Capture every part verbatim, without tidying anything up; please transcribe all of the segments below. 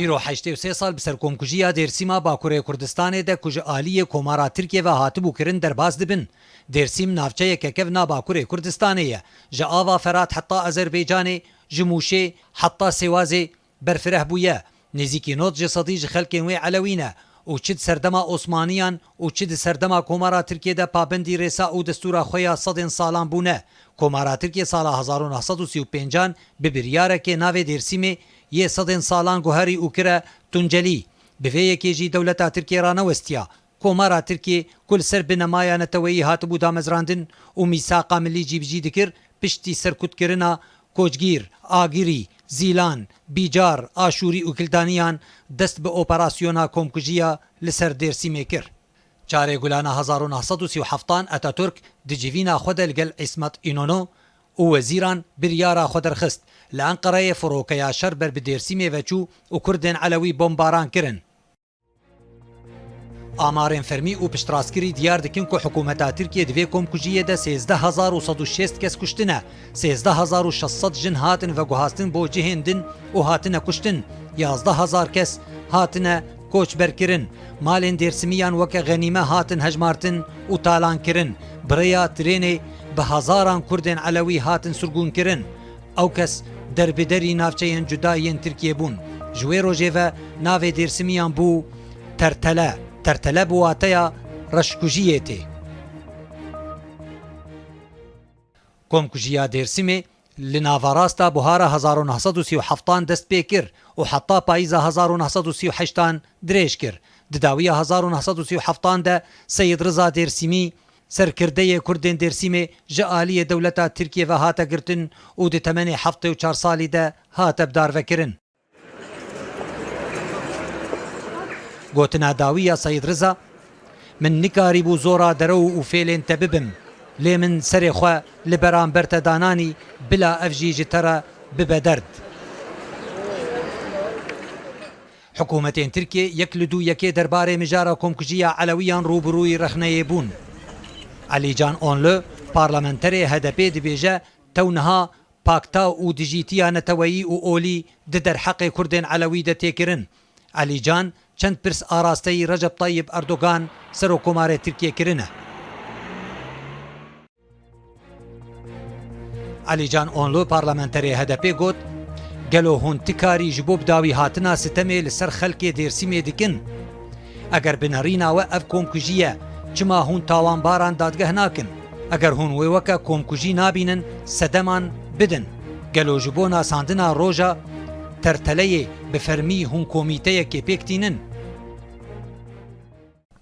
Îro heştê û sê sal bi ser komkujiya Dêrsîma Bakurê Kurdistanê de ku ji aliyê Komara Tirkiyê ve hatibû kirin derbas dibin. Dêrsîm navçeyeke kevna Bakurê Kurdistanê ye. Ji ava Ferat heta Azerbaycanê, ji Mûşê heta Sêwazê berfireh bûye. Nêzîkî nod ji sedî ji xelkên wê Elewî ne û çi di serdema Osmaniyan û çi di serdema Komara Tirkiyê de pabendî rêsa û destûra xwe ya sedên salan bûne. Komara Tirkiyê sala hezar û neh sed û sî û pêncan bi biryarekê navê Dêrsîmê yê sedên salan guherî û kire Tuncelî. Bi vê yekê jî dewleta Tirkiyê ranewestiya. Komara Tirkiyê ku li ser binemaya neteweyî hatibû damezrandin û mîsaqa milî cîbicî dikir, piştî serkutkirina koçgîr, agirî, zîlan, bîcar, aşûrî û kildaniyan dest bi operasyona komkujiya li ser Dêrsîmê kir. Çarê Gulana hezar û neh sed û sî û heftan Atatürk di civîna xwe de li gel Îsmet Înono û wezîran biryara xwe derxist. Li Enqereyê firokeya şer ber bi Dêrsîmê ve çû û Kurdên Elewî bombaran kirin. Amarên fermî û piştrastkirî diyar dikin ku hikûmeta Tirkiyê di vê komkujiyê de sêzdeh hezar û sed û şêst kes kuştine, sêzdeh hezar û şeş sed jin hatin veguhastin bo cihên din û hatine kuştin, yazdeh hezar kes hatine koçberkirin. Malên Dêrsimiyan weke xenîme hatin hejmartin û talan kirin. Bi rêya trênê bi hezaran Kurdên Elewî hatin sirgûn kirin. Ew kes derbiderî navçeyên cuda yên Tirkiyê bûn. Ji wê rojê ve navê Dêrsimiyan bû Tertele. Tertele bi wateya reşkujiyê tê. Komkujiya Dêrsimê li navarasta buhara hezar û neh sed û sî û heftan dest pê kir û heta payîza hezar û neh sed û sî û heştan dirêj kir. Di dawiya hezar û neh sed û sî û heftan de Seyid Riza Dêrsimî, serkirdeyê Kurdên Dêrsimê, ji aliyê dewleta Tirkiyê ve hate girtin û di temenê heftê û çar salî de hate bidarvekirin. Gotina dawî ya Seyid Riza, "Min nikarîbû zora derew û fêlên te bibim, lê min serê xwe li beramber te dananî, bila ev jî ji te re bibe derd." Hikûmetên Tirkiyê yek li dû yekê derbarê mijara komkujiya Elewiyan rûbirûyî rexneyê bûn. Elîcan Onlu, parlamenterê H D P dibêje, tew niha pakta û dijîtiya neteweyî û olî di derheqê Kurdên Elewî de tê kirin. Elîcan çend pirs arasteyî Recep Tayyip Erdogan, Serokkomarê Tirkiyê kirine. Elîcan Onlu, parlamenterê H D P got, "Gelo hûn ti karî ji bo bidawî hatina sitemê li ser xelkê Dêrsimê dikin? Eger binerîna we ev komkujî ye, çima hûn tawanbaran dadgeh nakin? Eger hûn wê weke komkujî nabînin, sedeman bidin. Gelo ji bo nasandina roja Terteleyê bi fermî hûn komîteyekê pêk tînin?"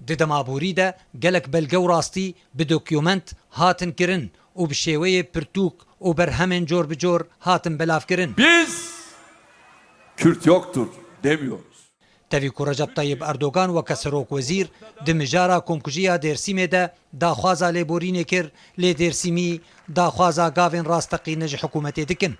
Di dema borî de gelek belge û rastî bi dokumyent hatin kirin û bi şêweyê pirtûk û berhemên cor bi cor hatin belavkirin. Biz Kürt yoktur demiyoruz. Tevî ku Recep Tayyip Erdogan weke serokwezîr di mijara komkujiya Dêrsimê de daxwaza lêborînê kir, lê Dêrsimî daxwaza gavên rasteqîne ji hikûmetê dikin.